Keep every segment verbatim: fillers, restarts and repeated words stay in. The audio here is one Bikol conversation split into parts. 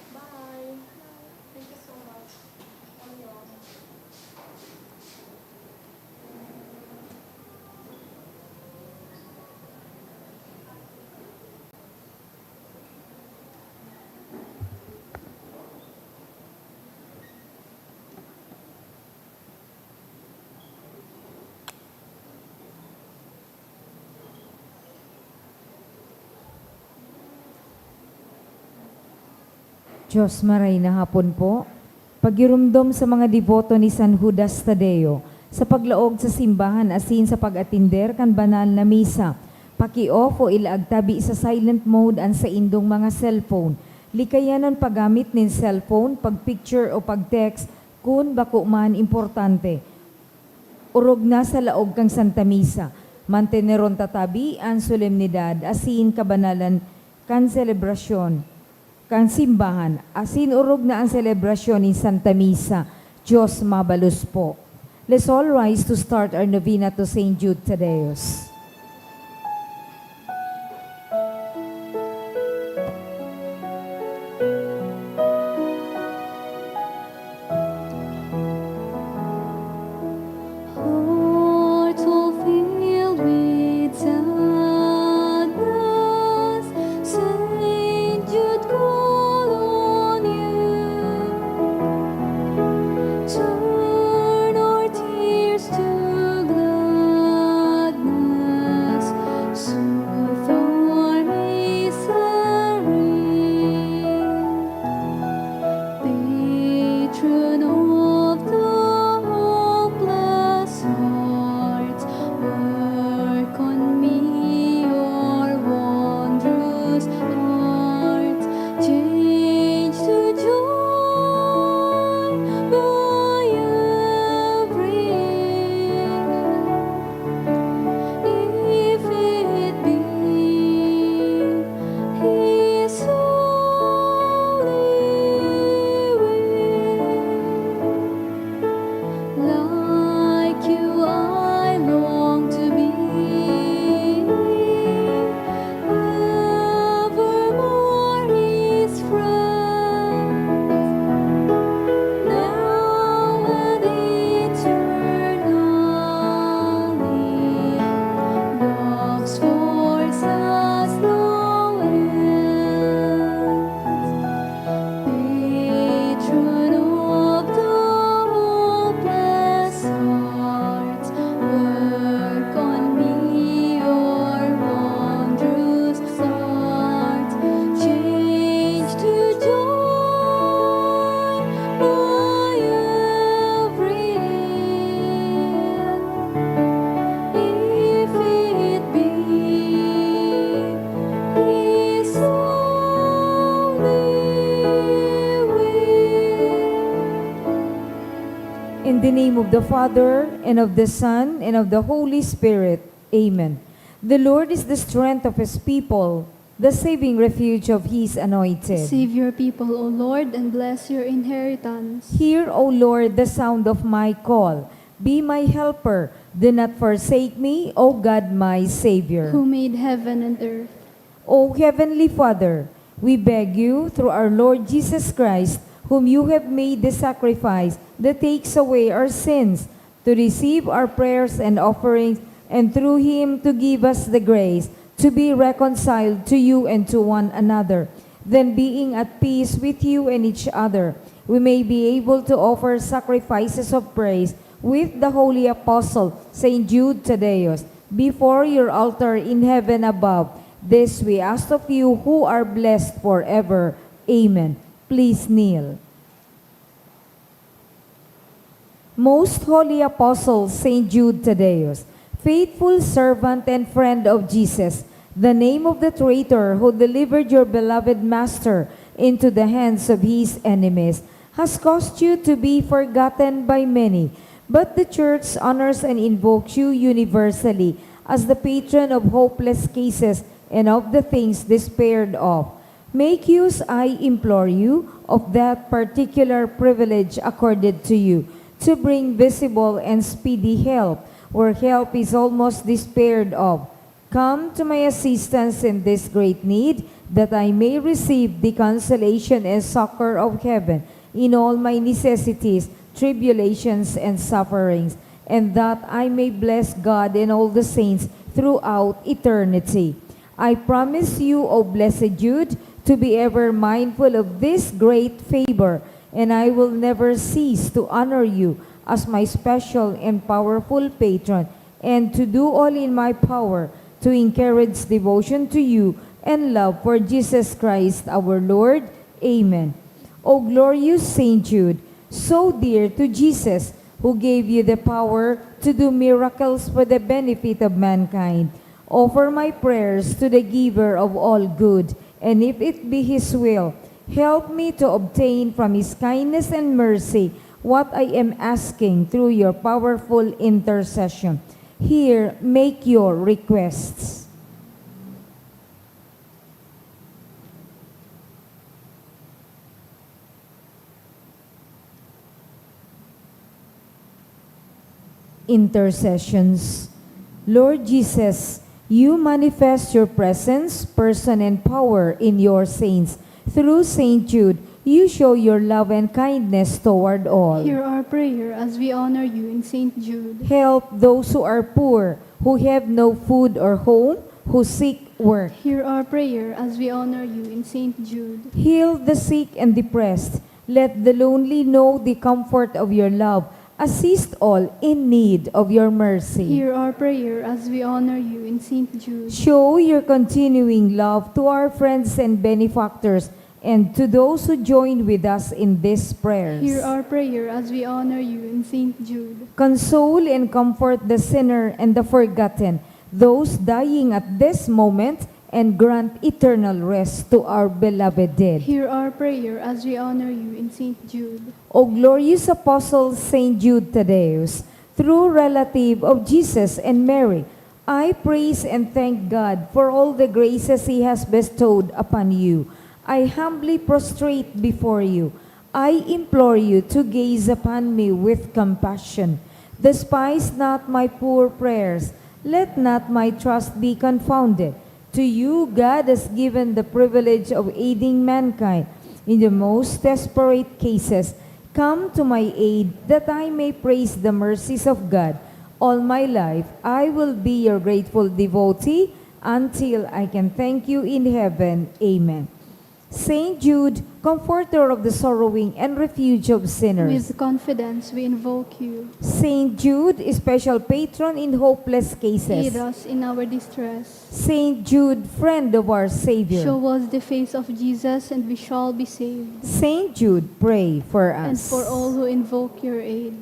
Bye. Thank you so much. Diyos, maray na hapon po. Pagiromdom sa mga deboto ni San Judas Tadeo sa paglaog sa simbahan asin sa pag-atender kan banal na misa. Paki-off o ilaag tabi sa silent mode an saindong mga cellphone. Likayan an paggamit nin cellphone, pag-picture o pag-text kun bako man importante. Orog na sa laog kan Santa Misa. Manteneron ta tabi an solemnidad asin kabanalan kan selebrasyon kan simbahan, asin orog na an selebrasyon nin Santa Misa. Diyos mabalos po. Let's all rise to start our novena to Saint Jude Thaddeus. Hearts all filled with sadness, Saint Jude call on you. Turn our tears to gladness, soothe our misery. Patron of the hopeless heart, work on me your wondrous art. Change to joy my every if it be His holy will. Like you, I long to be evermore His friend, now and eternally. Love's force has no end. Patron of the hopeless heart, work on me your wondrous art. Change to joy my every if it be His holy will. In the name of the Father, and of the Son, and of the Holy Spirit. Amen. The Lord is the strength of His people, the saving refuge of His anointed. Save your people, O Lord, and bless your inheritance. Hear, O Lord, the sound of my call. Be my helper. Do not forsake me, O God, my Savior. Who made heaven and earth. O Heavenly Father, we beg you, through our Lord Jesus Christ, whom you have made the sacrifice that takes away our sins, to receive our prayers and offerings, and through him to give us the grace to be reconciled to you and to one another. Then, being at peace with you and each other, we may be able to offer sacrifices of praise with the holy apostle, Saint Jude Thaddeus, before your altar in heaven above. This we ask of you, who are blessed forever. Amen. Please kneel. Most Holy Apostle Saint Jude Thaddeus, faithful servant and friend of Jesus, the name of the traitor who delivered your beloved Master into the hands of his enemies, has caused you to be forgotten by many, but the Church honors and invokes you universally as the patron of hopeless cases and of the things despaired of. Make use, I implore you, of that particular privilege accorded to you, to bring visible and speedy help where help is almost despaired of. Come to my assistance in this great need, that I may receive the consolation and succor of heaven in all my necessities, tribulations, and sufferings, and that I may bless God and all the saints throughout eternity. I promise you, O blessed Jude, to be ever mindful of this great favor, and I will never cease to honor you as my special and powerful patron, and to do all in my power to encourage devotion to you and love for Jesus Christ our Lord. Amen. O glorious Saint Jude, so dear to Jesus, who gave you the power to do miracles for the benefit of mankind, offer my prayers to the Giver of all good, and if it be His will, help me to obtain from His kindness and mercy what I am asking through your powerful intercession. Here, make your requests. Intercessions. Lord Jesus, you manifest your presence, person, and power in your saints. Through Saint Jude, you show your love and kindness toward all. Hear our prayer as we honor you in Saint Jude. Help those who are poor, who have no food or home, who seek work. Hear our prayer as we honor you in Saint Jude. Heal the sick and depressed. Let the lonely know the comfort of your love. Assist all in need of your mercy. Hear our prayer as we honor you in Saint Jude. Show your continuing love to our friends and benefactors, and to those who join with us in these prayers. Hear our prayer as we honor you in Saint Jude. Console and comfort the sinner and the forgotten, those dying at this moment, and grant eternal rest to our beloved dead. Hear our prayer as we honor you in Saint Jude. O glorious Apostle Saint Jude Thaddeus, true relative of Jesus and Mary, I praise and thank God for all the graces He has bestowed upon you. I humbly prostrate before you. I implore you to gaze upon me with compassion. Despise not my poor prayers. Let not my trust be confounded. To you, God has given the privilege of aiding mankind in the most desperate cases. Come to my aid, that I may praise the mercies of God. All my life, I will be your grateful devotee until I can thank you in heaven. Amen. Saint Jude, comforter of the sorrowing and refuge of sinners. With confidence we invoke you. Saint Jude, special patron in hopeless cases. Aid us in our distress. Saint Jude, friend of our Savior. Show us the face of Jesus and we shall be saved. Saint Jude, pray for us. And for all who invoke your aid.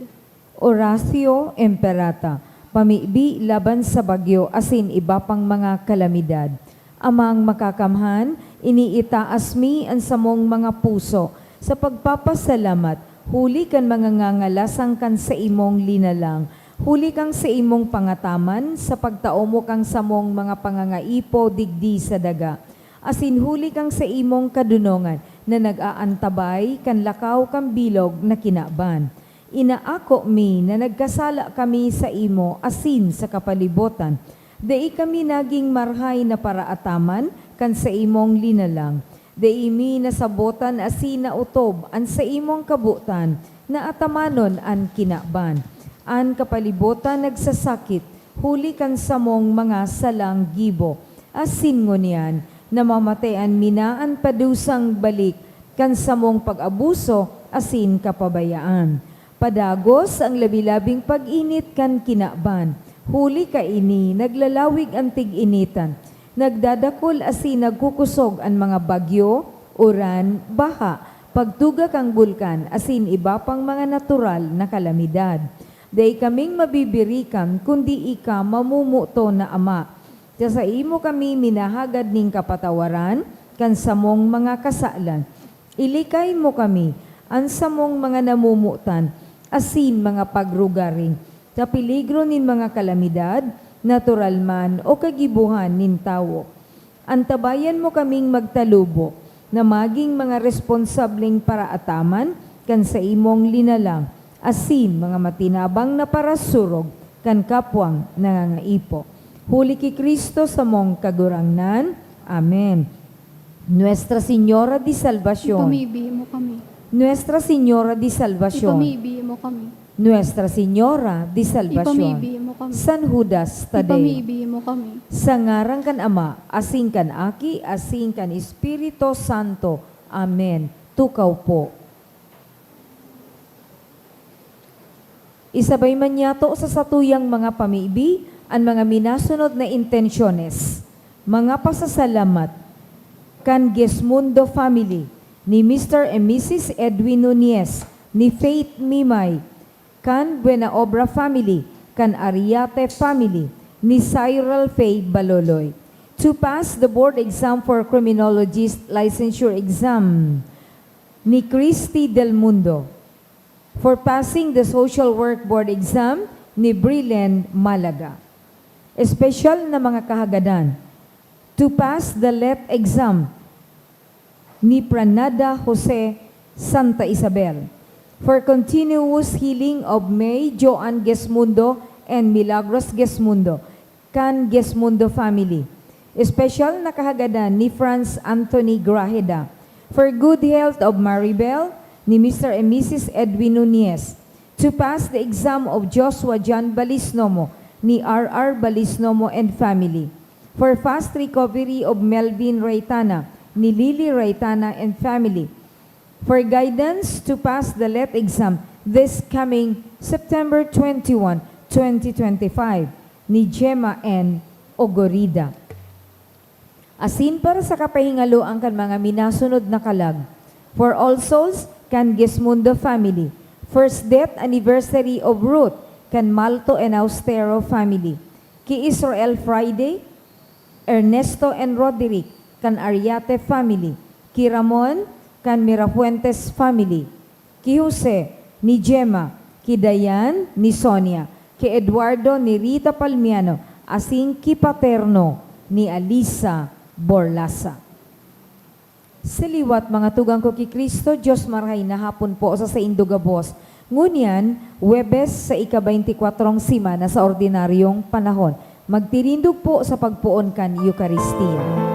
Oratio Imperata, pamibi laban sa bagyo asin iba pang mga kalamidad. Amang Makakamhan, iniitaas mi an samong mga puso sa pagpapasalamat huli kan mga ngangalasang kan saimong linalang, huli kan saimong pangataman sa pagtao mo kan samong mga pangangaipo digdi sa daga, asin huli kan saimong kadunongan na nag-aantabay kan lakaw kan bilog na kinaban. Inaako mi na nagkasala kami saimo asin sa kapalibotan. Dai kami nagin marahay na paraataman kan saimong linalang. Dai mi nasabotan asin naotob an saimong kabotan na atamanon an kinaban. An kapalibotan nagsasakit huli kan samong mga salang gibo. Asin ngunyan, namamatayan mi na an padusang balik kan samong pag-abuso asin kapabayaan. Padagos an labi-labing pag-init kan kinaban. Huli kaini, naglalawig an tig-initan. Nagdadakul asin nagkukusog an mga bagyo, uran, baha, pagtuga kan bulkan asin iba pang mga natural na kalamidad. Dai kaming mabibirikan kundi ika, mamumuto na Ama. Sa saimo kami minahagad nin kapatawaran kan samong mga kasalan. Ilikay mo kami, an samong mga namomotan, asin mga pagrugaring, sa peligro nin mga kalamidad, natural man o kagibohan nin tawo. Antabayan mo kaming magtalubo na magin mga responsableng paraataman kan saimong linalang, asin mga matinabang na parasurog kan kapwang nangangaipo. Huli ki Cristo samong Kagurangnan. Amen. Nuestra Señora de Salvacion. Ipamibi mo kami. Nuestra Señora de Salvacion. Ipamibi mo kami. Nuestra Señora de Salvacion. Ipamibi mo kami. San Judas Tadeo. Ipamibi mo kami. Sa ngaran kan Ama, asin kan Aki, asin kan Espiritu Santo. Amen. Tukaw po. Isabay man niyato sa satuyang mga pamibi an mga minasunod na intensyones. Mga pasasalamat kan Gesmundo family ni Mister and Missus Edwin Nunez, ni Faith Mimay, kan Buenaobra family, kan Ariate family, ni Cyril Faye Baloloy. To pass the board exam for criminologist licensure exam ni Christy Del Mundo. For passing the social work board exam ni Brilen Malaga. Espesyal na mga kahagadan. To pass the let exam ni Pranada Jose Santa Isabel. For continuous healing of May Joan Gesmundo and Milagros Gesmundo, kan Gesmundo family. Espesyal na kahagadan ni Franz Anthony Grajeda. For good health of Maribel, ni Mister and Missus Edwin Nunez. To pass the exam of Joshua John Balisnomo, ni R R Balisnomo and family. For fast recovery of Melvin Raytana, ni Lily Raytana and family. For guidance to pass the let exam this coming September twenty-one, twenty twenty-five, ni Gemma N Ogorida. Asin para sa kapahingaloan kan mga minasunod na kalag, for All Souls, kan Gesmundo family, first death anniversary of Ruth, kan Malto and Austero family, ki Israel Friday, Ernesto and Roderick, kan Ariate family, ki Ramon, kan Mirafuentes family, ki Jose, ni Gemma, ki Dayan, ni Sonia, ki Eduardo, ni Rita Palmiano, asin ki Paterno, ni Alisa Borlasa. Sa liwat, mga tugang ko ki Cristo, Dios marahay na hapon po sa saindo gabos. Ngunyan, Huwebes sa ika-baynti kwatrong semana sa ordinaryong panahon. Magtirindog po sa pagpoon kan Eukaristia.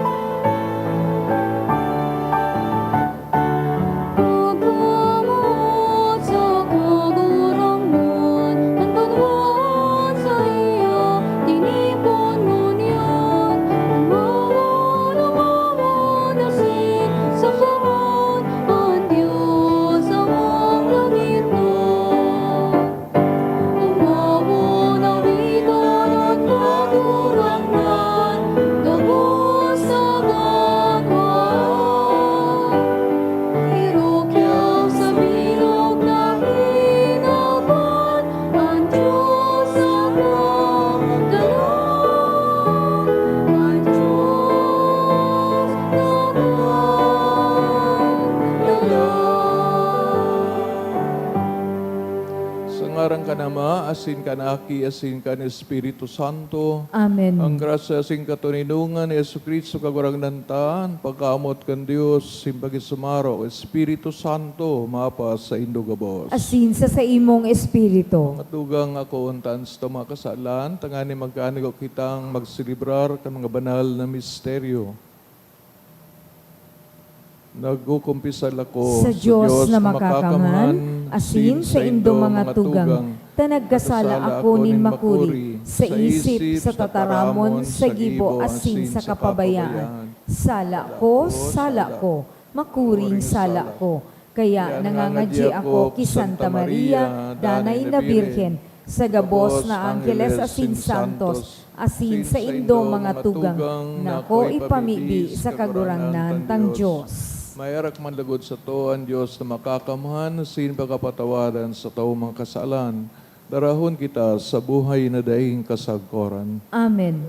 Sa ngaran kan Ama, asin kan Aki, asin kan Espiritu Santo. Amen. Ang grasya asin katoninongan ni Jesu-Cristo, Kagurangnan ta, an pagkamoot kan Dios, asin pakisumaro kan Espiritu Santo, mapasaindo gabos. Asin sa saimong espiritu. Mga tugang, akoon ta an satong mga kasalan, tanganing magkaanigo kitang magselebrar kan mga banal na misteryo. Nagkukumpisal ako sa Dios na makakamhan, asin saindo mga tugang, ta nagkasala ako nin makuri, sa isip, sa tataramon, sa gibo, asin sa kapabayaan. Sala ko, sala ko, makuring sala ko. Kaya nangangadyi ako ki Santa Maria, Danay na Birhen, sa gabos na angheles asin santos, asin saindo mga tugang, na ako ipamibi sa Kagurangnan tang Dios. Maherak man logod sato an Dios na makakamhan, asin pakapatawaran sa satong mga kasalan. Darahon kita sa buhay na daing kasagkoran. Amen.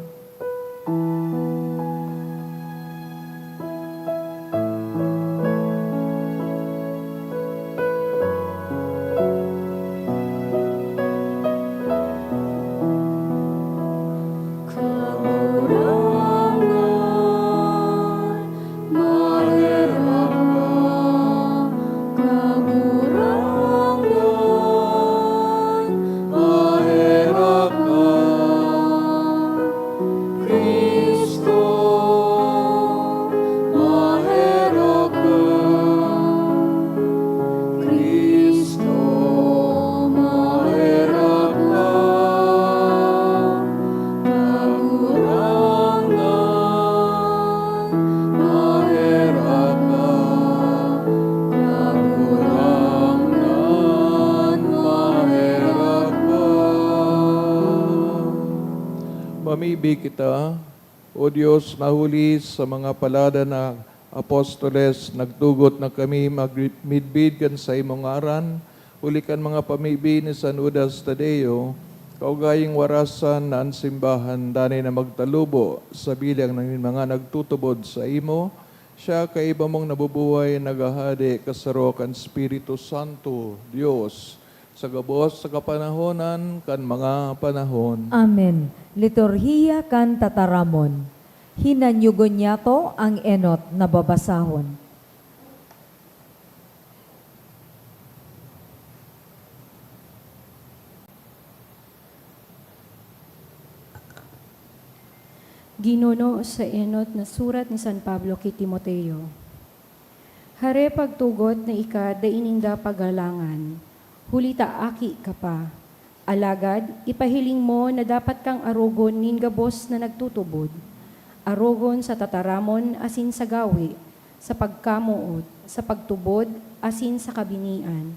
Mamibi kita, O Dios, na huli sa mga palada na apostoles, nagtugot na kami magmidbid kan saimong ngaran, huli kan mga pamibi ni San Judas Tadeo, kaugaying warasan na an simbahan danay na magtalubo sa bilang nin mga nagtutubod saimo, siya kaiba mong nabubuhay, naghahade kasaro kan Espiritu Santo, Dios, sa gabos sa kapanahonan kan mga panahon. Amen. Liturhiya kan Tataramon. Hinanyugon niyato ang enot na babasahon. Ginuno sa enot na surat ni San Pablo ki Timoteo. Hare pagtugot na ika dai ninda pagalangan, huli ta aki ka pa. Alagad ipahiling mo na dapat kang arogon nin gabos na nagtutubod, arogon sa tataramon asin sa gawe, sa pagkamoot, sa pagtubod, asin sa kabinian.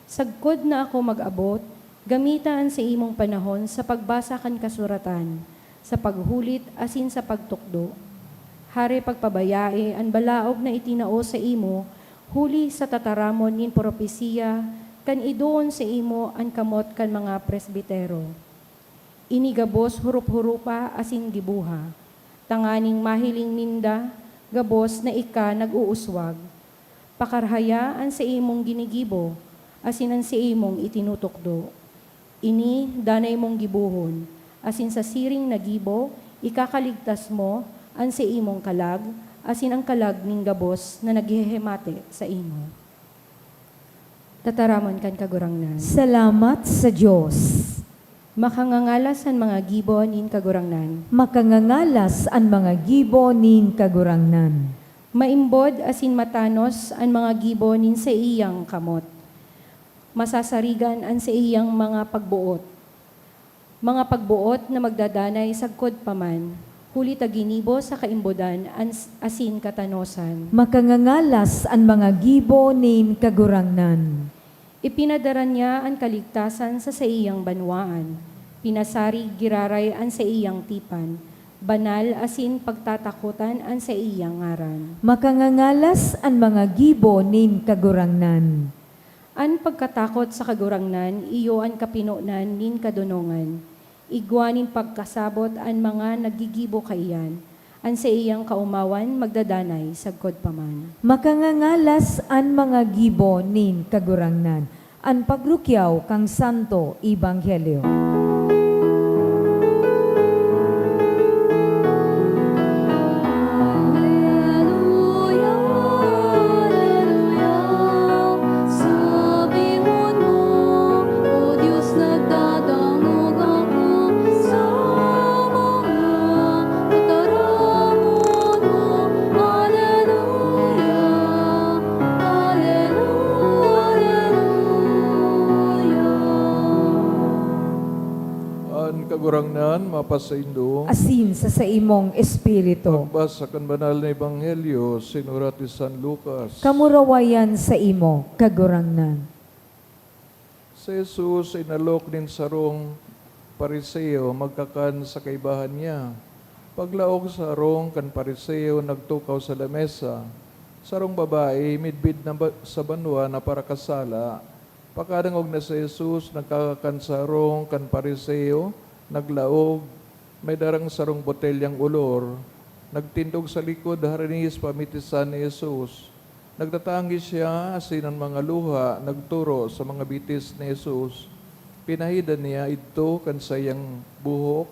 Sagkod na ako mag-abot, gamita an saimong panahon sa pagbasa kan kasuratan, sa paghulit asin sa pagtukdo. Hare pagpabayae an balaog na itinao saimo huli sa tataramon nin propesiya kan idoon saimo an kamot kan mga presbitero. Ini gabos hurop-huropa asin giboha, tanganing mahiling ninda gabos na ika nag-uuswag. Pakarhaya an saimong ginigibo asin an saimong itinutukdo. Ini danay mong gibohon, asin sa siring na gibo, ikakaligtas mo an saimong kalag asin an kalag nin gabos na naghehemate saimo. Tataramon kan Kagurangnan. Salamat sa Dios. Makangangalas an mga gibo nin Kagurangnan. Makangangalas an mga gibo nin Kagurangnan. Maimbod asin matanos an mga gibo nin saiyang kamot. Masasarigan an saiyang mga pagboot. Mga pagboot na magdadanay sagkod pa man, huli ta ginibo sa kaimbodan an-, asin katanosan. Makangangalas an mga gibo nin Kagurangnan. Ipinadara niya an kaligtasan sa saiyang banwaan. Pinasarig giraray an saiyang tipan. Banal asin pagtatakotan an saiyang ngaran. Makangangalas an mga gibo nin Kagurangnan. An pagkatakot sa Kagurangnan iyo an kapinonan nin kadonongan. Igwa nin pagkasabot an mga naggigibo kaiyan, an saiyang kaomawan magdadanay sagkod pa man. Makangangalas an mga gibo nin Kagurangnan. An pagrukyaw kan Santo Ebanghelyo. Aleluya, aleluya, sabihon mo, O Dios, nagdadangog ako sa mga tataramon mo. Aleluya, aleluya, aleluya. An Kagurangnan mapasaindo. Asin sa saimong espiritu. Pagbasa kan Banal na Ebanghelyo sinurat ni San Lucas. Kamurawayan saimo, Kagurangnan. Si Jesus inalok nin sarong Pariseo magkakan sa kaibahan niya. Paglaog sa harong kan Pariseo, nagtukaw sa lamesa. Sarong babae, midbid na ba-, sa banwa na parakasala, pakadangog na si Jesus nagkakakan sa harong kan Pariseo, naglaog, may darang sarong botelyang olor, nagtindog sa likod harani sa pamitisan ni Jesus. Nagtatangis siya asin an mga luha nagturo sa mga bitis ni Jesus. Pinahidan niya idto kan saiyang buhok,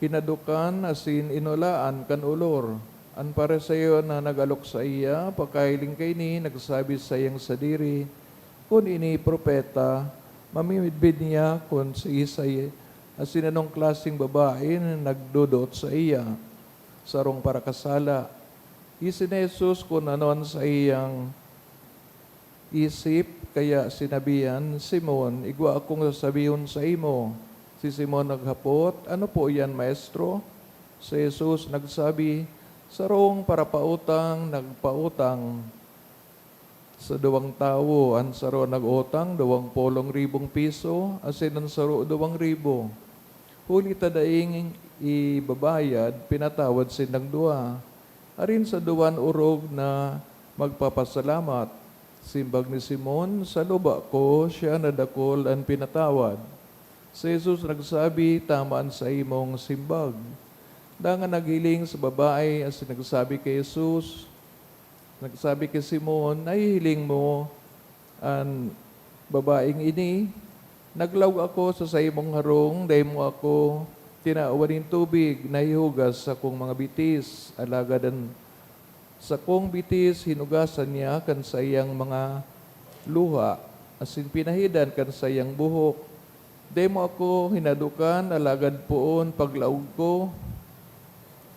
hinadokan asin inulaan kan olor. An Fariseo na nag-alok saiya, pagkahiling kaini, nagsabi sa saiyang sadiri, "Kun ini propeta, mamimidbid niya kun siisay asin anong klaseng babae na nagdodoot saiya, sarong parakasala." Isip ni Jesus kun ano an saiyang isip, kaya sinabihan, "Simon, igwa akong sasabihon saimo." Si Simon naghapot, "Ano po iyan, Maestro?" Si Jesus nagsabi, "Sarong parapautang nagpautang sa duwang tawo. An saro nag-utang duwang pulong ribong piso, asin an saro duwang ribo. Huli ta daing ibabayad, pinatawad sindang duwa. Arin sa duwan orog na magpapasalamat. Simbag ni Simon, "Sa luba ko, siya na dakul an pinatawad." Si Jesus nagsabi, "Tama an saimong simbag." Dangan naghiling sa babae asin nagsabi ki Jesus, nagsabi ki Simon, "Nahihiling mo an babaeng ini? Naglaog ako sa saimong harong, dai mo ako tinawan nin tubig na hihugas sa sakong mga bitis, alagad an sakong bitis hinugasan niya kan saiyang mga luha, asin pinahidan kan saiyang buhok. Dai mo ako hinadokan, alagad poon paglaog ko,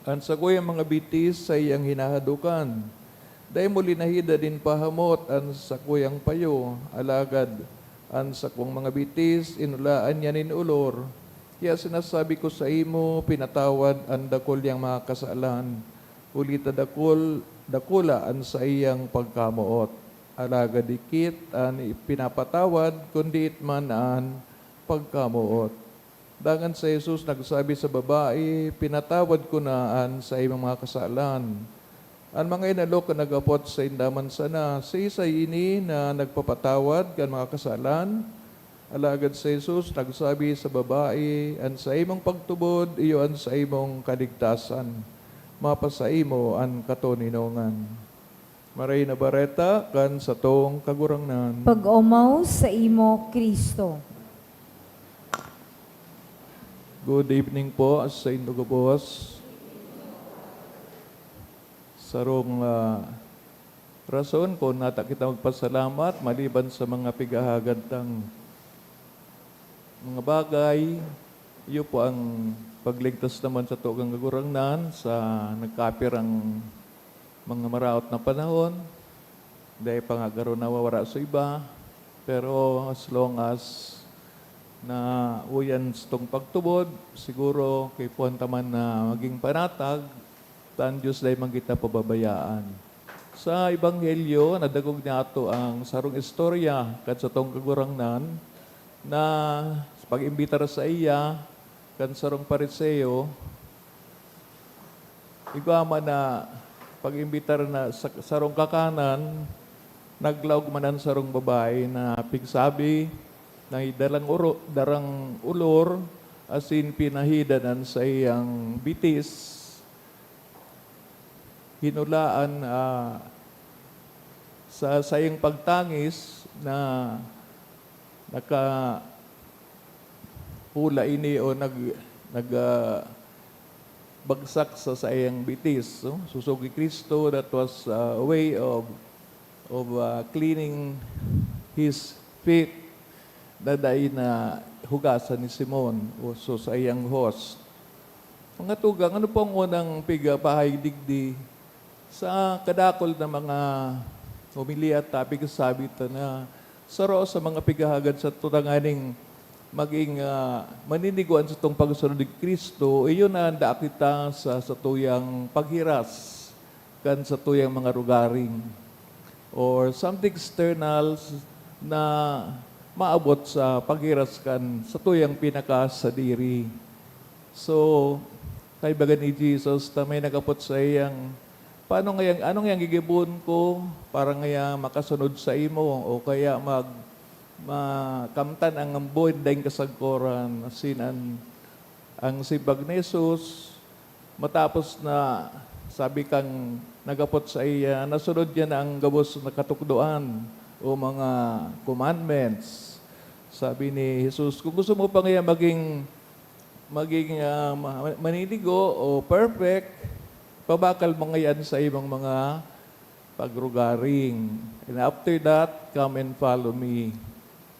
an sakuyang mga bitis saiyang hinahadokan. Dai mo linahidan nin pahamot an sakuyang payo, alagad an sakong mga bitis inulaan niya nin olor. Kaya sinasabi ko saimo, pinatawad an dakul niyang mga kasalan, huli ta dakul, dakula an saiyang pagkamoot. Alagad dikit an ipinapatawad, kundi dikit man an pagkamoot." Dangan si Jesus nagsabi sa babae, "Pinatawad ko na an saimong mga kasalan." An mga inalok nag-apot sainda man sana, "Siisay ini na nagpapatawad kan mga kasalan?" Alagad si Jesus nagsabi sa babae, "An saimong pagtubod iyo an saimong kaligtasan. Mapasaimo an katoninongan." Maray na Bareta kan satong Kagurangnan. Pag-omaw saimo, Cristo. Good evening po sa indo gabos. Sarong, ah, rason kung nata kita magpasalamat maliban sa mga pighahagad tang mga bagay, iyo po ang pagligtas naman sa tugang Kagurangnan sa nagkapirang mga maraot na panahon. Dai pa nga garo nawawara sa iba, pero as long as na uyan satong pagtubod, siguro kaipuhan ta man na maging panatag, ta an Dios dai man kita pababayaan. Sa Ebanghelyo, nadangog niyato ang sarong istorya kan satong Kagurangnan na sa pag-imbitar saiya kan sarong Fariseo, igwa man na pag-imbitar na sa sarong kakanan, naglaog man an sarong babae na pigsabi na dalang oro-, darang olor asin pinahidan an saiyang bitis. Hinulaan, ah, sa saiyang pagtangis na nakahula ini o nag-, nag-, ah, bagsak sa saiyang bitis, no? Sosog ki Cristo, that was a way of, of, ah, cleaning his feet na dai na hugasan ni Simon o sa saiyang host. Mga tugang, ano po ang unang pigapahay digdi sa kadakul na mga homilya at topic, sabi ta na saro sa mga pighahagad sato tanganing maging, ah, maninigo an satong pagsunod ni Cristo, iyo na handa kita sa satuyang paghiras kan satuyang mga rugaring or something external na maabot sa paghiras kan satuyang pinakasadiri. So, kaibagan ni Jesus na may nagapot saiyang, "Paano ngayang, ano ngayang gigibohon ko para ngaya makasunod saimo o kaya mag-, makamtan ang buhay na daing kasagkoran?" Asin an, ang simbag ni Jesus, matapos na sabi kang nagapot saiya, nasunod niya na ang gabos na katukdoan o mga commandments. Sabi ni Jesus, "Kung gusto mo pa ngaya maging maging, ah, ma-, maninigo o perfect, pabakal mo ngayan sa imong mga pagrugaring. And after that, come and follow me."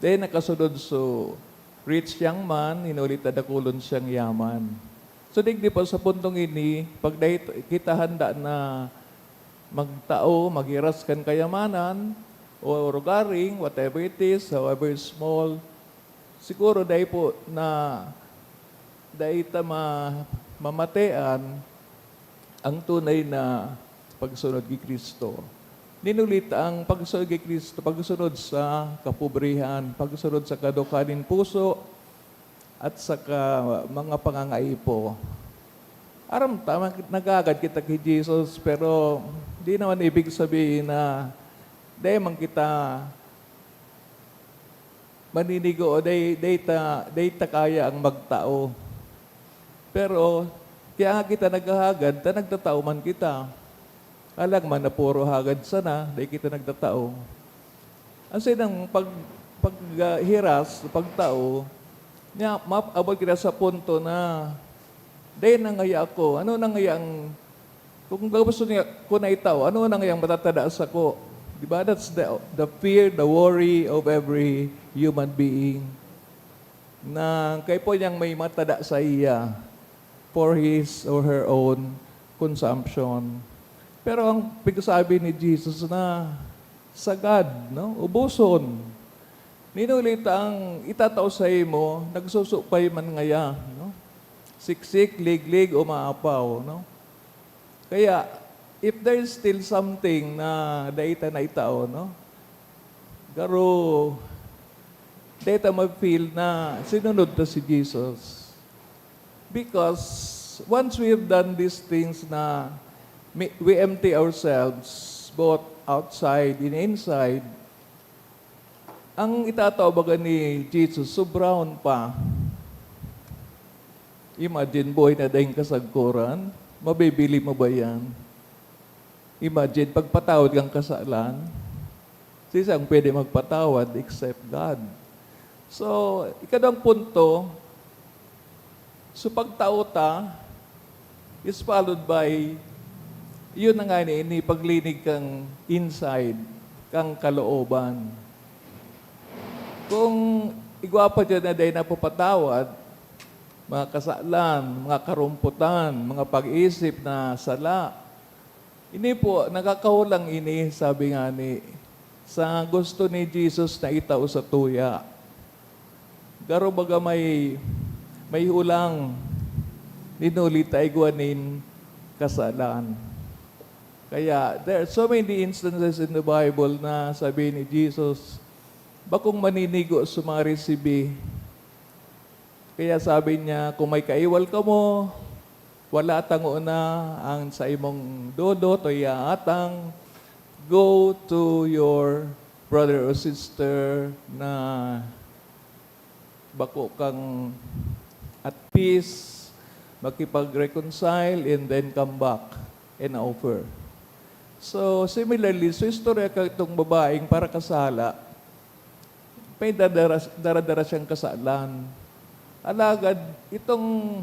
Then, nakasunod so rich young man, huli ta dakulon siyang yaman. So, digdi po sa puntong ini, pag dahil kita handa na magtao, maghiras kan kayamanan, o rugaring, whatever it is, however small, siguro dai po na, dai ta ma-, mamatean ang tunay na pagsunod ki Cristo. Ninulit ang pagsunod ki Cristo, pagsunod sa kapobrehan, pagsunod sa kadukhan nin puso, at sa ka-, mga pangangaipo. Aram ta, mag-, naghahagad kita ki Jesus, pero di naman ibig sabihin na dai man kita maninigo o dai, dai ta, dai ta kaya ang magtao. Pero kaya nga kita naghahagad ta nagtatao man kita. Alang man na puro hagad sana, dai kita nagtatao. Asin ang pag-, paghiras, pagtao, nya, maabot kita sa punto na, "Dai na ngaya ako. Ano na ngaya ang, kung gusto niya ko na itao, ano na ngaya ang matatada sako?" Di ba? That's the, the fear, the worry of every human being. Na kaipuhan niyang may matada saiya for his or her own consumption. Pero ang pigsabi ni Jesus na sagad, no? Uboson. Nin huli ta ang itatao saimo, nagsusupay man ngaya, no? Siksik, liglig, o maapaw, no? Kaya, if there is still something na dai ta naitao, no? Garo, dai ta ma-feel na sinunod ta si Jesus. Because once we have done these things na mi-, we empty ourselves, both outside and inside, ang itatao baga ni Jesus, sobrahon pa. Imagine, buhay na daing kasagkoran, mabibili mo ba yan? Imagine, pagpatawad kang kasalan, sisay ang pwede magpatawad except God? So, ikadawang punto, so pagtao ta is followed by, yun na nga ini, ini paglinig kang inside, kang kalooban. Kung igwa pa dyan na dai napapatawad, mga kasalan, mga karumputan, mga pag-isip na sala, ini po, nakakahulang ini, sabi nga ni, sa gusto ni Jesus na itao sa tuya. Garo baga may, may hulang, nin huli ta igwa nin kasalan. Kaya, there are so many instances in the Bible na sabi ni Jesus, "Bakong maninigo sa mga resibi." Kaya sabi niya, "Kung may kaiwal kamo, wala ta ngona ang saimong dodot o iaatang, go to your brother or sister na bako kang at peace, makipag-reconcile, and then come back and offer." So, similarly, so istorya ka itong babaeng parakasala, may dadara-, dara-dara siyang kasalan. Alagad, itong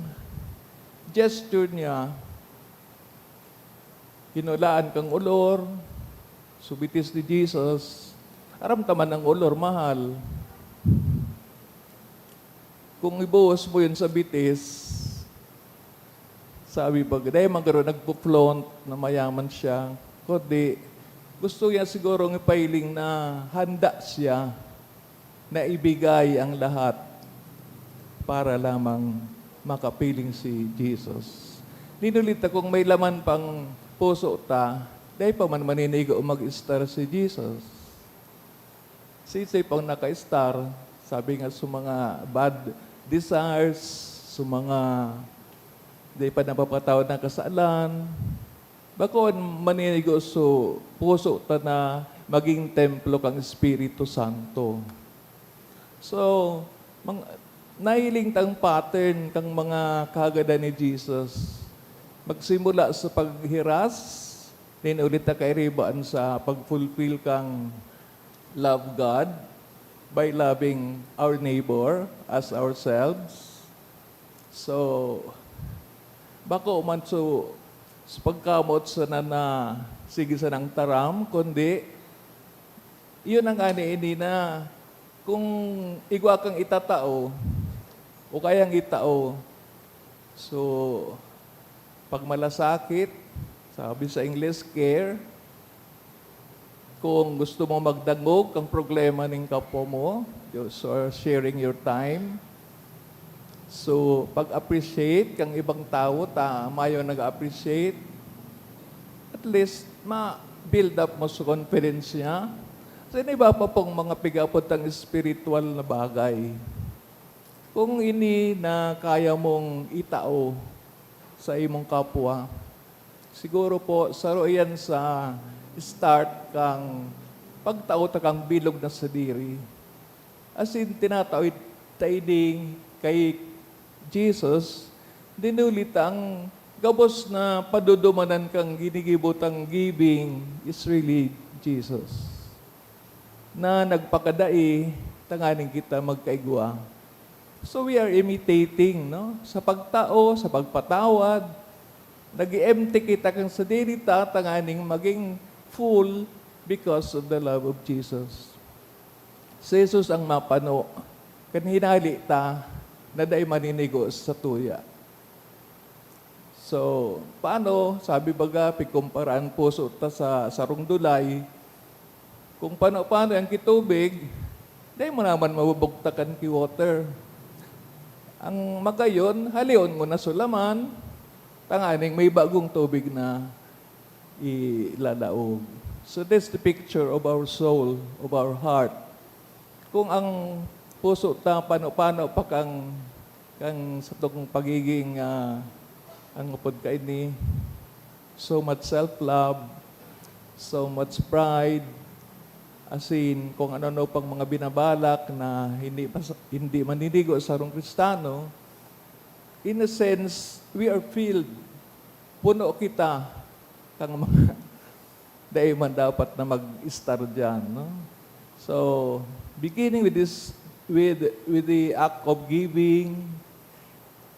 gesture niya, hinulaan kang olor, subitis ni Jesus. Aram ta man ang olor, mahal. Kung ibuhos mo yun sa bitis, sabi pa, dai man garo nagpo-flaunt na mayaman siya, kundi gusto niya sigurong ipahiling na handa siya na ibigay ang lahat para lamang makapiling si Jesus. Nin huli ta, kung may laman pang puso ta, dai pa man maninigo o mag-estar si Jesus. Sisay pang naka-estar, sabi nga sa mga bad desires, sa mga di pa napapatawad na kasalan, bako maninigo so puso ta na magin templo kan Espiritu Santo. So, mang-, nahiling tang pattern kang mga kahagadan ni Jesus. Magsimula sa paghiras, nin huli ta kairibaan sa pag-fulfill kang love God by loving our neighbor as ourselves. So, bako man so, sa pagkamot sana na sige sanang taram, kundi yun ang ani ini na kung igwa kang itatao o kayang itao, so, pagmalasakit, sabi sa Ingles, care. Kung gusto mo magdangog kang problema ning kapwa mo, you are sharing your time. So, pag-appreciate kang ibang tawo, ta mayo nag-appreciate, at least, ma-build up mo sa confidence niya. Sa iba pa pong mga pig-aapod tang espiritual na bagay. Kung ini na kaya mong itao, sa imong kapwa. Siguro po, saro iyan sa start kang pagtao ta kang bilog na sadiri. Asin tinatao ta ini kay Jesus, dinuli ta ang gabos na padudumanan kang ginigibo tang giving is really Jesus, na nagpakadai tanganing kita magkaigwa. So we are imitating, no? Sa pagtao, sa pagpatawad, nag-empty kita kan sadiri ta tanganing maging full because of the love of Jesus. Si Jesus ang mapano, kan hinali ta na dai maninigo sa tuya. So, paano, sabi baga, pigkumpara an puso ta sa sarong dulay, kung pano-pano an kitubig, dai mo naman mabubugtak an ki-water. Ang magayon, haleon mo na sulaman, tanganing may bagong tubig na ilalaog. So, that's the picture of our soul, of our heart. Kung ang puso ta pano-pano pa kang, kang satong pagiging, ah, ang upod kaini, so much self-love, so much pride, asin kung ano-ano pang mga binabalak na hindi mas-, hindi maninigo sa sarong Kristiyano, in a sense, we are filled. Puno kita kang mga dai man dapat na mag-estar diyan, no? So, beginning with this, with, with the act of giving,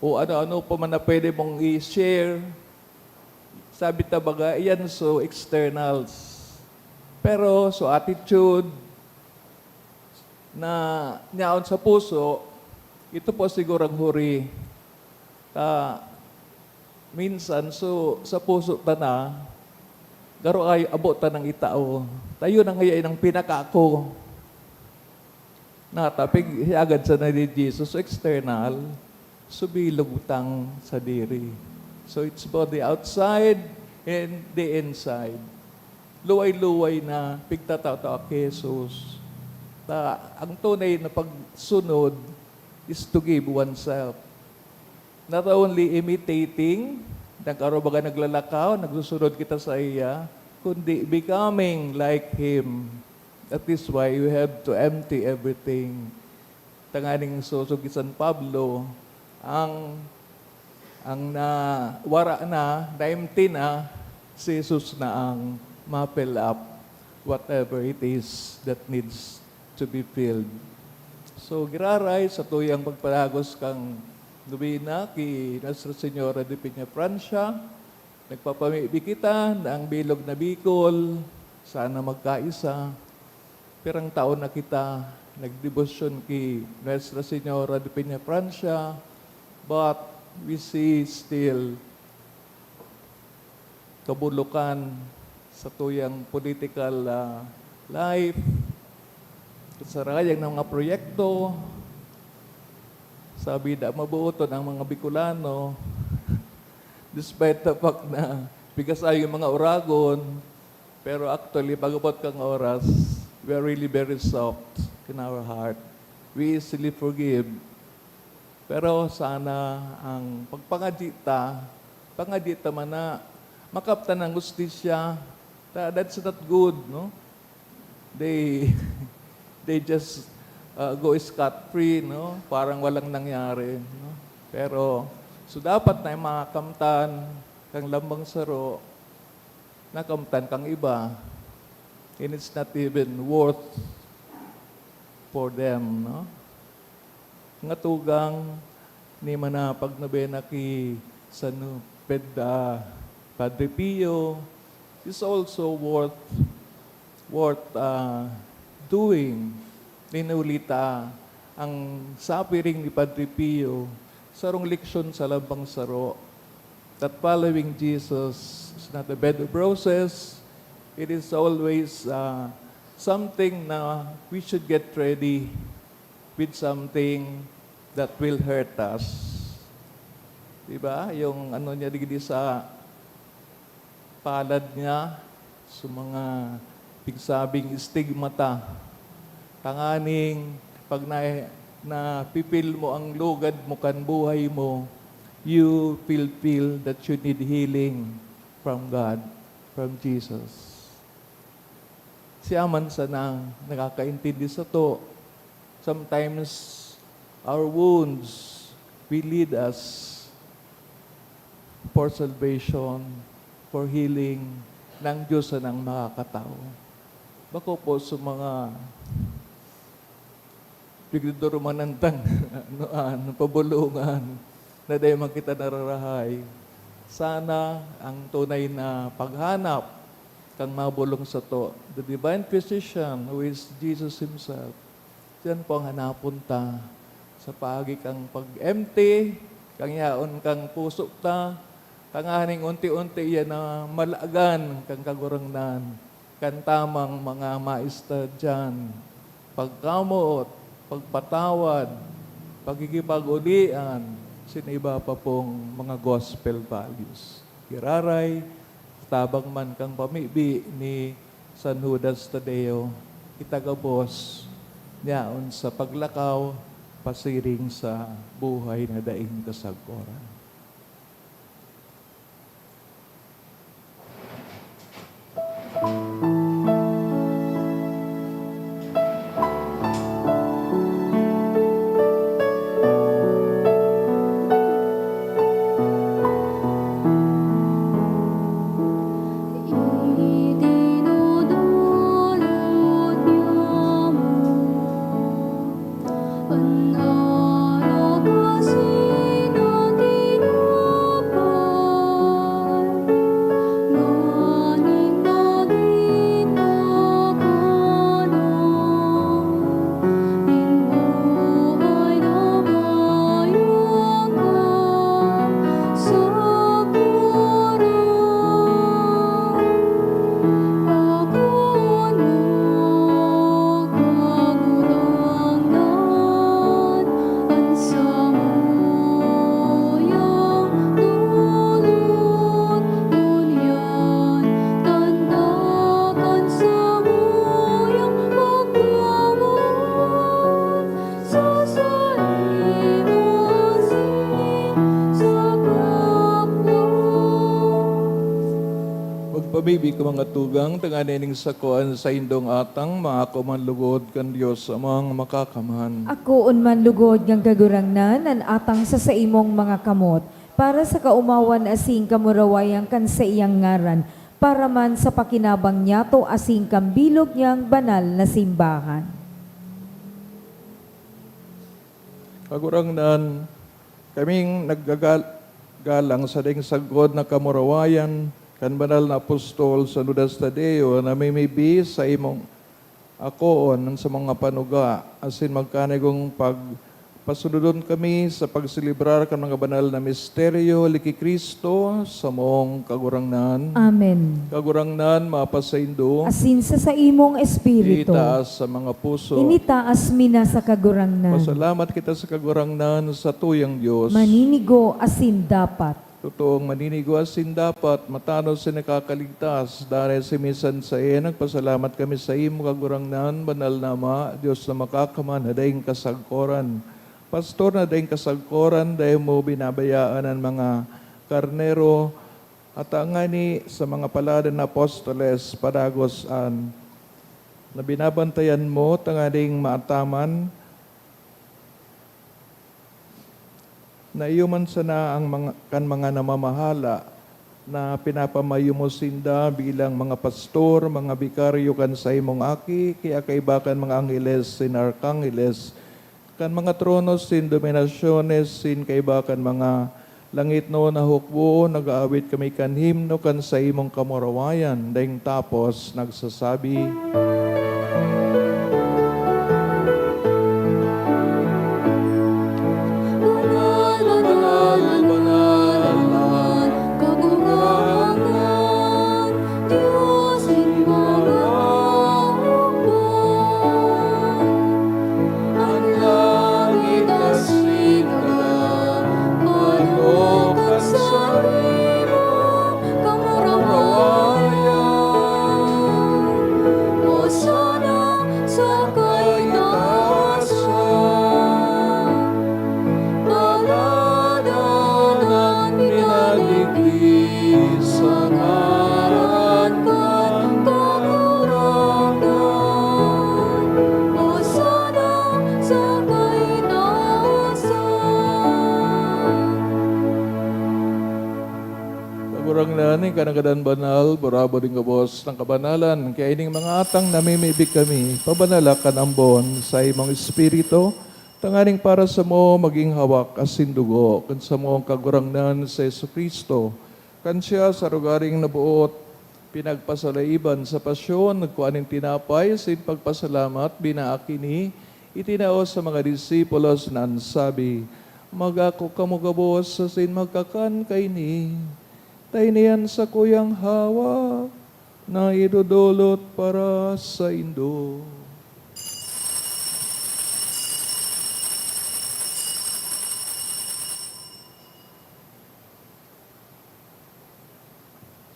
o ano-ano pa man na pwede mong i-share, sabi ta baga, iyan so externals. Pero so attitude na nyaon sa puso, ito po siguro ang huri. Ta, minsan, so, sa puso ta na, garo ay abot ta nang itao. Tayo na ngayon ang pinakako. Natapig, hiagad sa na ni Jesus, so external, subilog tang sadiri. So, it's both the outside and the inside. Luway-luway na pigtatao-tao ki Jesus. Ta, ang tunay na pagsunod is to give oneself. Not only imitating, nag-, aro baga naglalakaw, nagsusunod kita sa iya, kundi becoming like Him. That is why we have to empty everything. Tanganing susog ki San Pablo, ang, ang na, wara na, na-empty na, si Jesus na ang ma-fill up whatever it is that needs to be filled. So, giraray sa tuyang pagpadagos kang nobena ki Nuestra Señora de Peñafrancia, nagpapamibi kita na ang bilog na Bicol sana magkaisa. Pirang taon na kita nagdebosyon ki Nuestra Señora de Peñafrancia, but we see still kabulokan sa tuyang political, ah, life, kasarayang na mga proyekto. Sabi da, mabuoton ang mga Bicolano, despite the fact na pigasayo yung mga oragon, pero actually, pag-abot kang oras, we are really very soft in our heart. We easily forgive. Pero sana ang pagpangadyi ta, pangadyi ta man na makamtan ang hustisya, tha-, that's not good, no? They, they just, uh, go scot-free, no? Parang walang nangyari, no? Pero, so dapat na makamtan kang lambang saro, nakamtan kang iba, and it's not even worth for them, no? Nga tugang ni manapag nobena ki San Ped-, ah, Padre Pio is also worth, worth, ah, doing. Linuli ta ang suffering ni Padre Pio, sarong leksyon sa lambang saro, that following Jesus is not a bed of roses. It is always, ah, something na we should get ready with something that will hurt us. Di ba? Yung ano niya digdi sa palad niya, sa mga pigsabing stigmata. Tanganing pag na, napi-feel mo ang lugad mo kan buhay mo, you feel, feel that you need healing from God, from Jesus. Siya man sana ang nakakaintindi sato. Sometimes, our wounds will lead us for salvation, for healing, na ang Diyos sanang makakatao. Bako po sa mga pigdudurumanan tang, ano, ah, ano, pabulungan, na dai man kita nararahay. Sana ang tunay na paghanap kan mabolong sato, the divine physician, who is Jesus himself, siya po ang hanapon ta sa paagi kan pag-empty kan yaon kan puso ta, tanganing unti-unti iyan na malagan kan Kagurangnan, kan tamang mga maestadian, pagkamoot, pagpatawad, pakikipag-ulian, sin iba pa pong mga gospel values. Giraray, tabang man kan pamibi ni San Judas Tadeo, kita gabos niyaon sa paglakaw pasiring sa buhay na daing kasagkoran. Magpabibi ka, mga tugang, tanganing sako an saindong atang maako man lugod kan Dios Amang Makakamhan. Akoon man lugod kan Kagurangnan an atang sa saimong mga kamot, para sa kaomawan asin kamurawayan kan saiyang ngaran, para man sa pakinabang niyato asin kan bilog niyang banal na simbahan. Kagurangnan, kaming naggagal-, galang sa daing sagkod na kamurawayan kan banal na apostol San Judas Tadeo, namimibi sa imong akoon an sa mga panuga, asin magkanigong pagpasunodon kami sa pagselebrar kan mga banal na misteryo, huli ki Cristo, samong Kagurangnan. Amen. Kagurangnan, mapasaindo. Asin sa saimong espiritu. Itaas sa mga puso. Initaas mi na sa Kagurangnan. Pasalamat kita sa Kagurangnan, sa tuyang Dios. Maninigo asin dapat. Totoong maninigo asin dapat, matanos asin nakakaligtas. Danay sa misan saen, nagpasalamat kami saimo, Kagurangnan, Banal na Ama, Dios na Makakamhan na daing kasagkoran. Pastor na daing kasagkoran, dai mo binabayaan an mga karnero, at ngani sa mga palad na apostoles, padagos an na binabantayan mo, tanganing maataman na iyo man sana ang mga, kan mga namamahala na pinapamayo mo sinda bilang mga pastor, mga bikaryo kan saimong Aki, kaya kaiba kan mga angheles sin arkangheles, kan mga trono sin dominasyones sin kaiba kan mga langitnon na hukbo, nag-aawit kami kan himno kan saimong kamurawayan, daing tapos nagsasabi, "Banal, banal, banal, Kagurangnan, Dios nin mga hukbo." An langit asin daga, panuga kan saimong kamurawayan. O Kagurangnan, ika na gadan banal, burabod nin gabos na kabanalan. Kaya ining mga atang namimibi kami, pabanala kan ambon sa imong Espiritu, tanganing para samo magin hawak asin dugo kan samong Kagurangnan si Jesu-Cristo. Kan siya sa rogaring naboot, pinagpasalaiban sa pasyon, nagkua nin tinapay, asin pagpasalamat, binaak ini, itinao sa mga disipulos na an sabi, "Mag-ako kamo gabos asin magkakan kaini. Ta ini an sakuyang hawak na idodolot para saindo."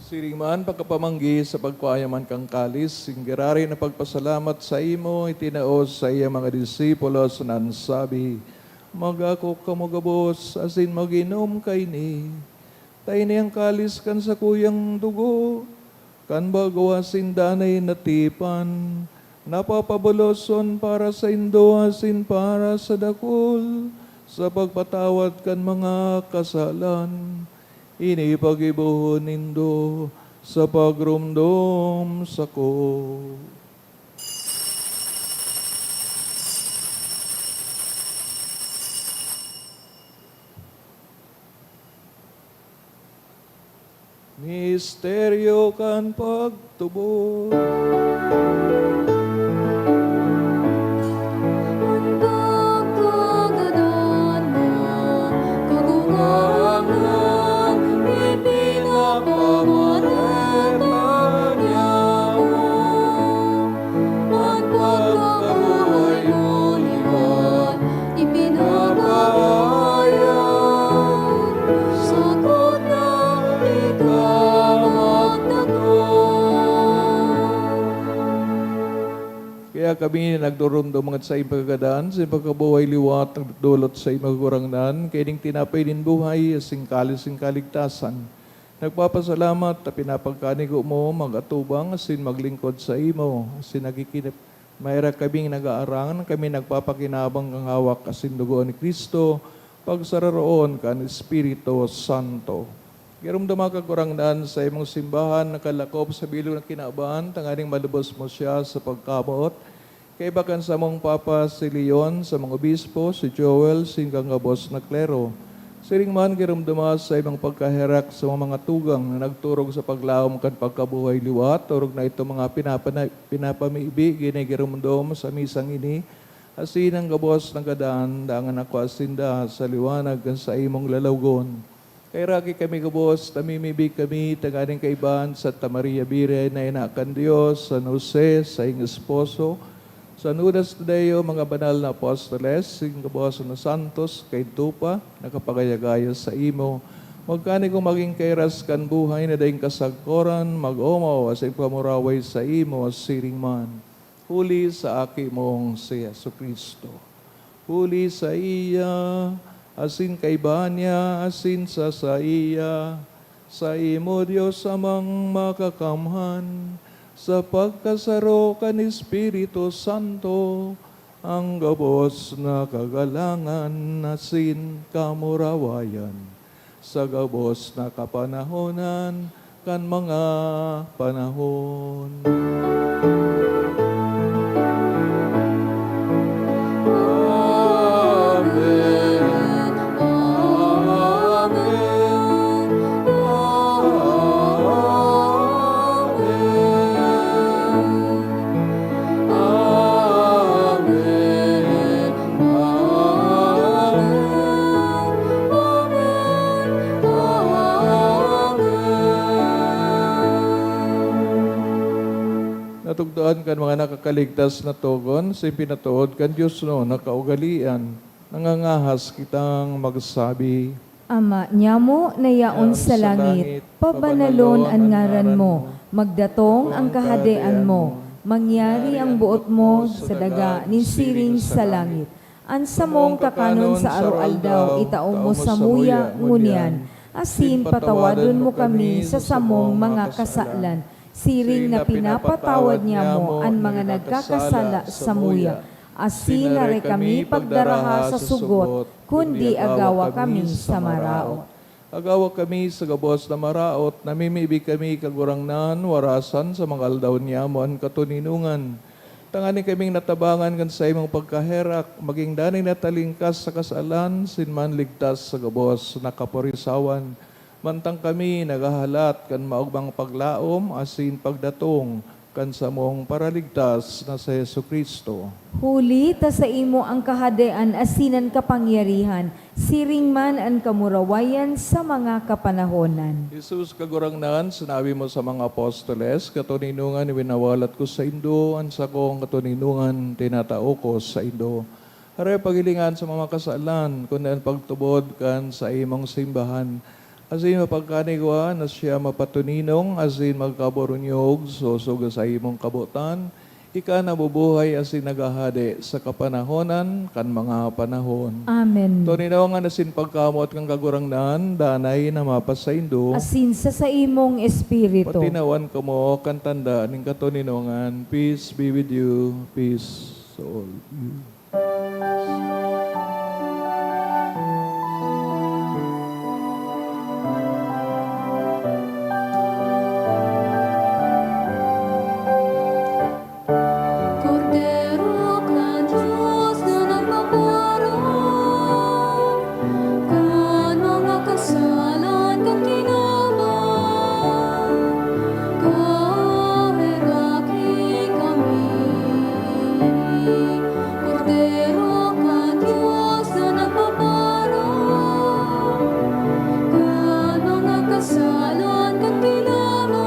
Siring man, pagkapamanggi sa pagkua man kan kalis, asin giraray na pagpasalamat saimo, itinao sa iyang mga disipulos na an sabi, "Mag-ako kamo gabos asin mag-inom kaini. Ta ini an kalis kan sakuyang dugo, kan bago asin danay na tipan, na papaboloson para saindo asin para sa dakul, sa pagpatawad kan mga kasalan. Ini paggibohon nindo sa pagromdom sako." Misteryo kan pagtubod. An pagkagadan mo, Kagurangnan, ipinapamareta niamo. An pagkabuhay mo liwat, ipinapahayag, sakot na ikaw magtataw. Kaya kami na nagdoromdom sa iyong pagkagadan, sa iyong pagkabuhay liwat, nagdodolot sa iyong Kagurangnan, kaya ning tinapay nin buhay, asin kalis nin kaligtasan. Nagpapasalamat ta pinapagkanigo mo, mag-atubang asin maglingkod saimo, asin nagkikinip-, maherak kaming nag-aarang, kami nagpapakinabang kan hawak asin dugo ni Cristo, pagsararoon kan Espiritu Santo. Giromdoma, Kagurangnan, sa imong simbahan nakalakop sa bilog na kinaban, tanganing malubos mo siya sa pagkamoot, kaiba kan samong Papa si Leon, samong obispo si Joel, asin kan gabos na klero. Siring man, giromdoma sa imong pagkaherak sa mga tugang na nagturog sa paglaom kan pagkabuhay liwat, orog na itong mga pinapana-, pinapamibi, ginigiromdom sa misang ini, asin an gabos na gadan, dangan nakua sinda sa liwanag kan saimong lalawogon. Kaheraki kami gabos, namimibi kami tanganing kaibahan Santa Maria Birhen na ina kan Dios, San Jose, saiyang esposo, San Judas Tadeo, mga banal na apostoles, asin gabos na santos, kaidto pa, nakapagaya-gaya saimo. Magkanigo magin kairas kan buhay na daing kasagkoran, mag-omaw asin pamuraway saimo, siring man. Huli sa Aki mong si Jesu-Cristo. Huli saiya, asin kaiba niya, asin sa saiya, saimo, Dios Amang Makakamhan, sa pagkasaro kan Espiritu Santo, ang gabos na kagalangan asin kamurawayan, sa gabos na kapanahonan kan mga panahon. Amen. Amen. Amen. Amen. Amen. Amen. Natugdoan kan mga nakakaligtas na togon, sa ipinatood kan Dios no na kaugalian, nangangahas kitang magsabi. Ama nyamo na yaon sa langit, pabanalon an ngaran mo, magdatong an kahadean mo, mangyari an boot mo sa daga nin siring sa langit. An samong kakanon sa aroaldaw itao mo samuya ngunyan, asin patawadon mo kami sa samong mga kasalan, siring na pinapatawad nyamo an mga nagkakasala samuya. Asin dai kami pagdaraha sa sugot, kundi agawa kami sa maraot. Agawa kami sa gabos na maraot, namimibi kami, Kagurangnan, warasan sa mga aldaw niyamo an katoninongan. Tanganing kaming natabangan kan saimong pagkaherak, maging danay na talingkas sa kasalan, asin manligtas sa gabos na kaporisawan. Mantang kami naghahalat kan maogmang paglaom asin pagdatong kan samong Paraligtas na si Jesu-Cristo. Huli ta saimo an kahadean asin an kapangyarihan, siring man an kamurawayan sa mga kapanahonan. Jesus, Kagurangnan, sinabi mo sa mga apostoles, "Katoninongan winawalat ko saindo, an sakong katoninongan tinatao ko saindo." Aray paghilingan sa mga kasalan, kundi an pagtubod kan saimong simbahan. Asin mapagkanigwa na siya mapatoninong asin magkaburunyog sosog sa saimong kabotan, ika nabubuhay asin naghahade sa kapanahonan kan mga panahon. Amen. Toninongan asin pagkamoot kan Kagurangnan, danay na mapasaindo. Asin sa saimong espiritu. Patinawan kamo kan tanda nin katoninongan. Peace be with you. Peace to all you. Kordero kan Dios na nagpaparong kan mga kasalan kan kinaban, kaheraki kami. Kordero kan Dios na nagpaparong kan mga kasalan kan kinaban,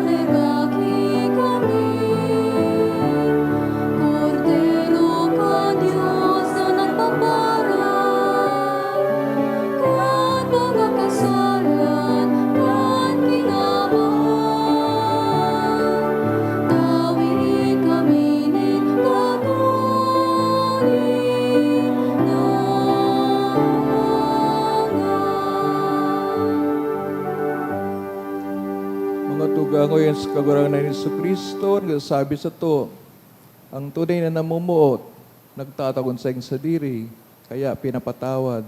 kaheraki kami. Kordero kan Dios na nagpaparang kan mga kasalan kan kinaban, tawi kami nin katoninongan. Mga tugang, oyan sa Kagurangnan ni Jesu-Cristo, nagsasabi sato, ang tunay na namumuot, nagtatagon saing sadiri, kaya pinapatawad.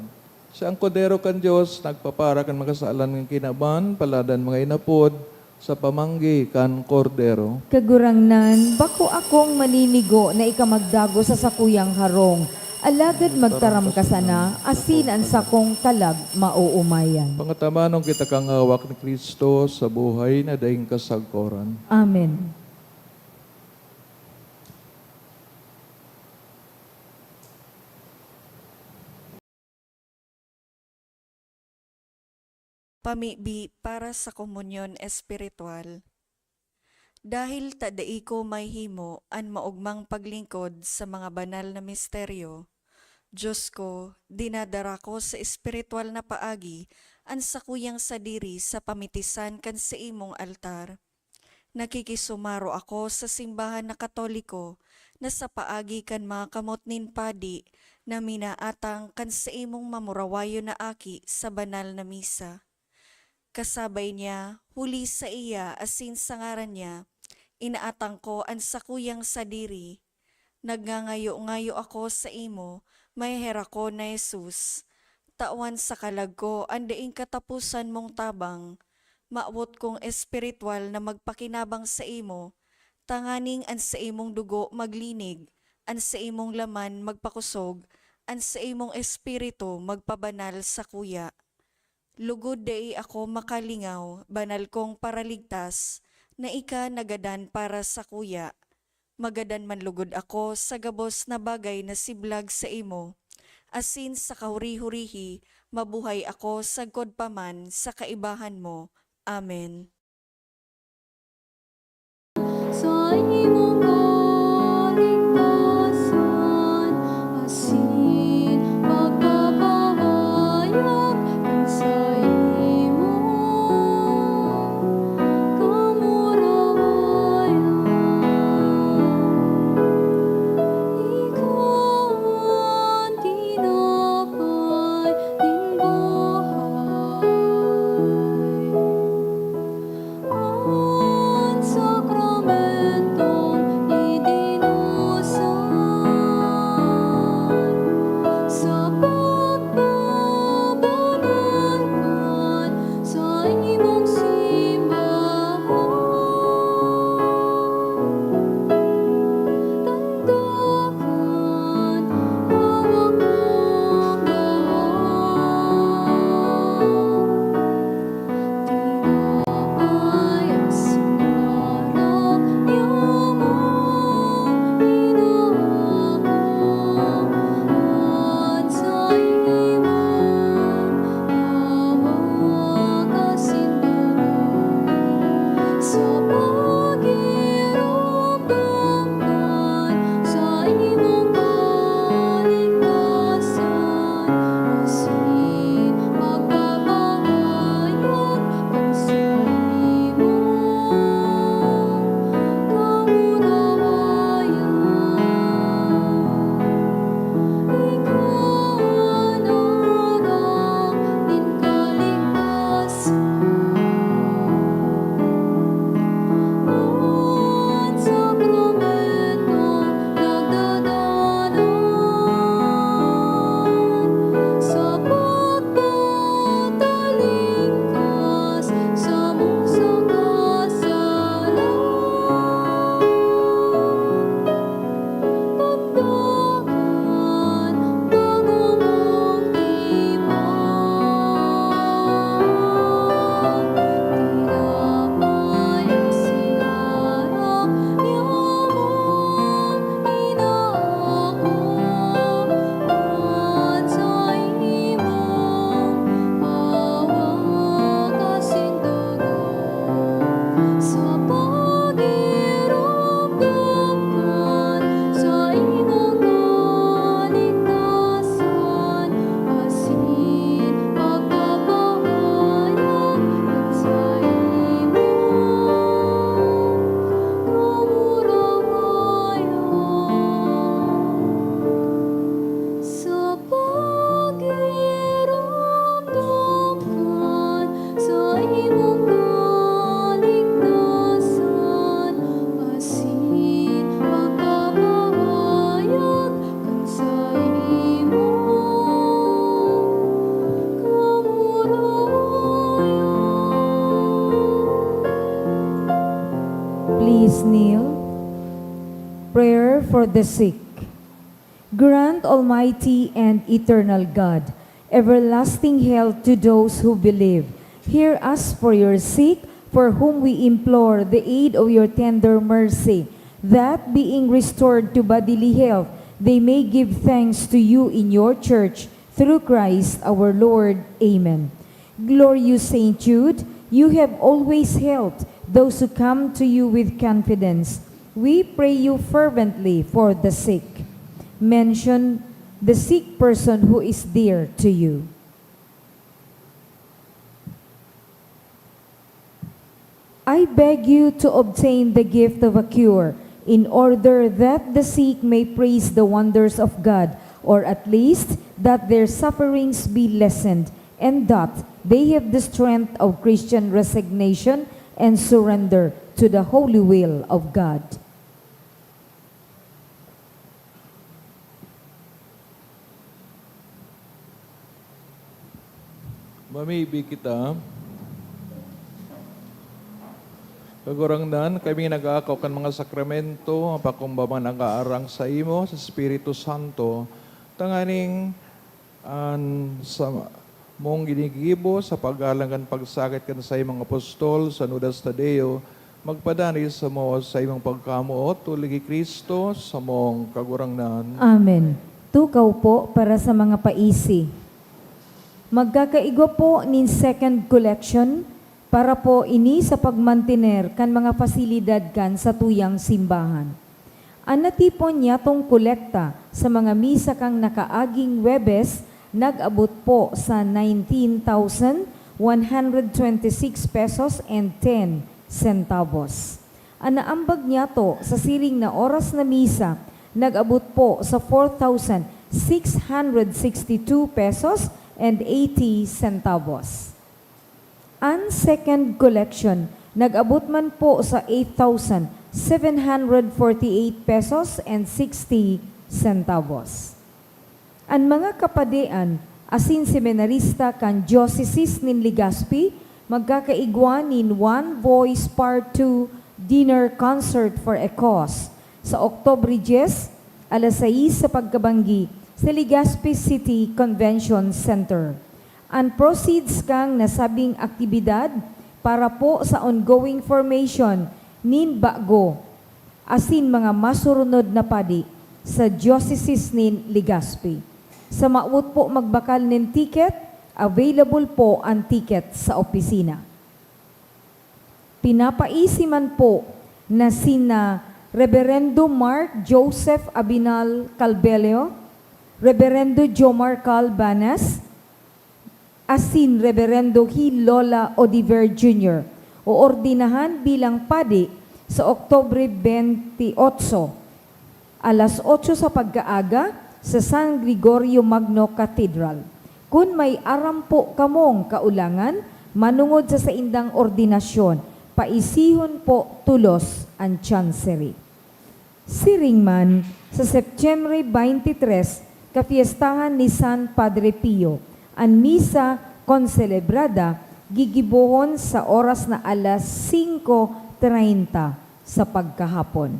Siya an Kordero kan Dios, nagpapara kan mga kasalan kan kinaban, paladan mga inapod, sa pamanggi kan Kordero. Kagurangnan, bako akong maninigo na ika magdagos sa sakuyang harong, alagad magtaram ka sana, asin an sakong kalag maoomayan. Pangatabanon kita kan hawak ni Cristo sa buhay na daing kasagkoran. Amen. Pamibi para sa komunyon espiritual. Dahil ta dai ko mahimo an maogmang paglingkod sa mga banal na misteryo, Dios ko, dinadara ko sa espiritual na paagi an sakuyang sadiri sa pamitisan kan saimong altar. Nakikisumaro ako sa simbahan na Katoliko na sa paagi kan mga kamot nin padi na minaatang kan saimong mamurawayon na aki sa banal na misa. Kasabay niya, huli saiya asin sa ngaran niya, inaatang ko an sakuyang sadiri. Nagngangayo-ngayo ako saimo, maheherakon na Jesus. Tawan sa kalag ko an daing kataposan mong tabang. Mawot kong espirituwal na magpakinabang saimo, tanganing an saimong dugo maglinig, an saimong laman magpakosog, an saimong espiritu magpabanal sakuya. Lugod dai ako makalingaw, banal kong Paraligtas, na ika nagadan para sakuya. Magadan man lugod ako sa gabos na bagay na siblag saimo, asin sa kahuri-hurihi mabuhay ako sagkod pa man sa kaibahan mo. Amen. Saimong kaligtasan asin pagpapahayag kan saimong kamurawayan. Ika an tinapay nin buhay. An sakramentong for the sick. Grant, Almighty and Eternal God, everlasting health to those who believe. Hear us for your sick, for whom we implore the aid of your tender mercy, that, being restored to bodily health, they may give thanks to you in your church, through Christ our Lord. Amen. Glorious Saint Jude, you have always helped those who come to you with confidence. We pray you fervently for the sick. Mention the sick person who is dear to you. I beg you to obtain the gift of a cure, in order that the sick may praise the wonders of God, or at least that their sufferings be lessened, and that they have the strength of Christian resignation and surrender to the holy will of God. Mamibi kita. Kagurangnan, kami nag-aakaw kan mga sakramento, pakumbaba nag-aarang saimo sa Espiritu Santo, tanganing an sa mong ginigibo sa paggalang kan pagsakit kan saimong apostol, San Judas Tadeo, magpadani samo sa imong pagkamoot, huli ki Cristo, samong Kagurangnan. Amen. Tukaw po para sa mga paisi. Magkakaigwa po nin second collection para po ini sa pagmantener kan mga pasilidad kan satuyang simbahan. An natipon niyatong kolekta sa mga misa kan nakaaging Huwebes nag-abot po sa nineteen thousand one hundred twenty-six pesos and ten centavos. An naambag niyato sa siring na oras na misa nag-abot po sa four thousand six hundred sixty-two pesos and eighty centavos. An second collection nag-abot man po sa eight thousand seven hundred forty-eight pesos and sixty centavos. An mga kapadian asin seminarista kan Diocese nin Legazpi magkakaigwa nin One Voice Part two Dinner Concert for a Cause sa Oktubre dyes, alas sais sa pagkabanggi, sa Legazpi City Convention Center. An proceeds kan nasabing aktibidad para po sa ongoing formation nin bago asin mga masurunod na padi sa Diocese nin Legazpi. Sa mawot po magbakal nin ticket, available po an ticket sa opisina. Pinapaisi man po na sina Reberendo Mark Joseph Abinal Calbello, Reberendo Jomar Cal Banas, asin Reberendo Gil Lola Odiver Junior, oordinahan bilang padi sa Oktubre twenty-eight, alas otso sa pagkaaga, sa San Gregorio Magno Cathedral. Kun may aram po kamong kaulangan manongod sa saindang ordinasyon, paisihon po tolos an chancery. Siring man, sa Setyembre twenty-three, kapiestahan ni San Padre Pio, an misa konselebrada gigibohon sa oras na alas singko treinta sa pagkahapon.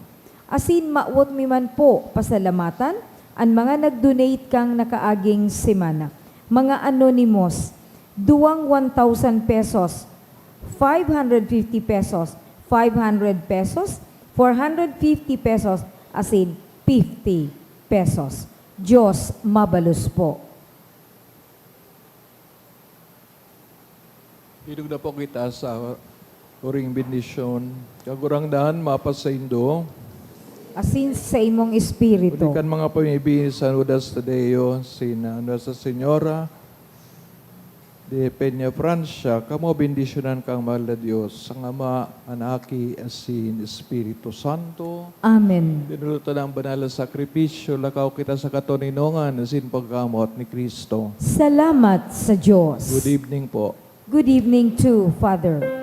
Asin mawot mi man po pasalamatan an mga nag-donate kan nakaaging semana. Mga anonymous, duwang one thousand pesos, five hundred fifty pesos, five hundred pesos, four hundred fifty pesos, asin fifty pesos. Diyos mabalos po. Idog na po kita sa huring bendisyon. Kagurangnan, mapasaindo. Asin sa imong espiritu. Uli kan mga pamibi ni San Judas Tadeo, sina Nuestra Señora de Peña Francia, kamo bendisyonan kang mahal na Dios, ang Ama, an Aki, asin Espiritu Santo. Amen. Dinulot ta na ang banal na sakripisyo, lakaw kita sa katoninongan asin pagkamoot ni Cristo. Salamat sa Diyos. Good evening po. Good evening too, Father.